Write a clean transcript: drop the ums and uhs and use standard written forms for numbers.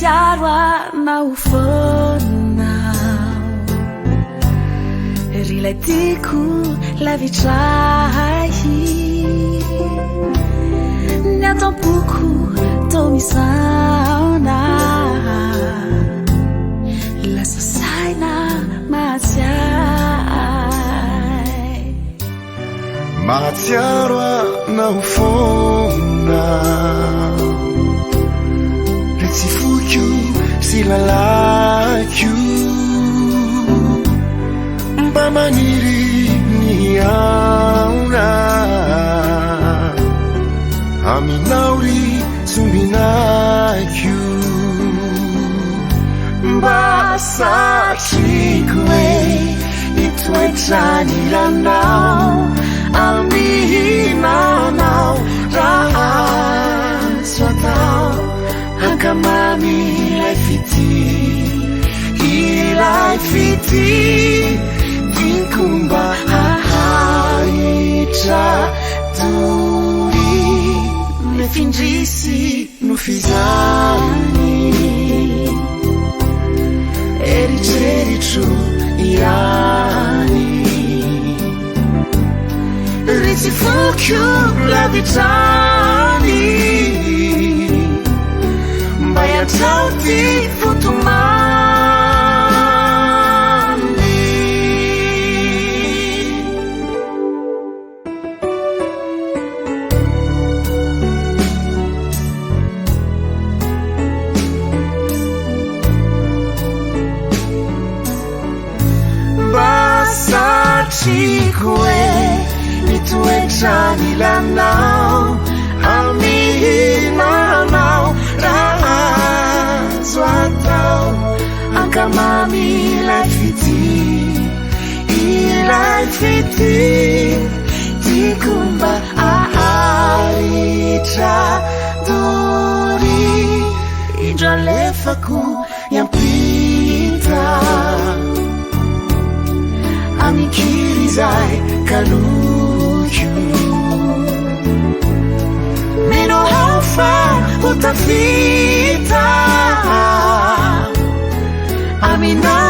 Mahatsiaro anao foana aho. Ry ilay tiako lavitra ahy. Ny ato am-poko toa misaona. Lasa saina mahatsiahy. Mahatsiaro anao foana Ry tsy foiko sy lalako Mba maniry ny hihaona Aminao ry sombinako Mba satriko e Mitoetra ny ranao Amihinanao raha azo atao Hankamamy ilay fitia Ilay fitia Tiako mba haharitra doria Nefa indrisy nofizany Eritreritro ihany Ry tsy foko lavitra any Mba iantrao ty fo tomany. Mba satriko e mitoetra anilanao Amihinanao raha azo atao Ankamamy ilay fitia Ilay fitia tiako mba aharitra doria Indro alefako hiampita Amin-kiry izay kaloko Mino aho fa ho tafita Aminao.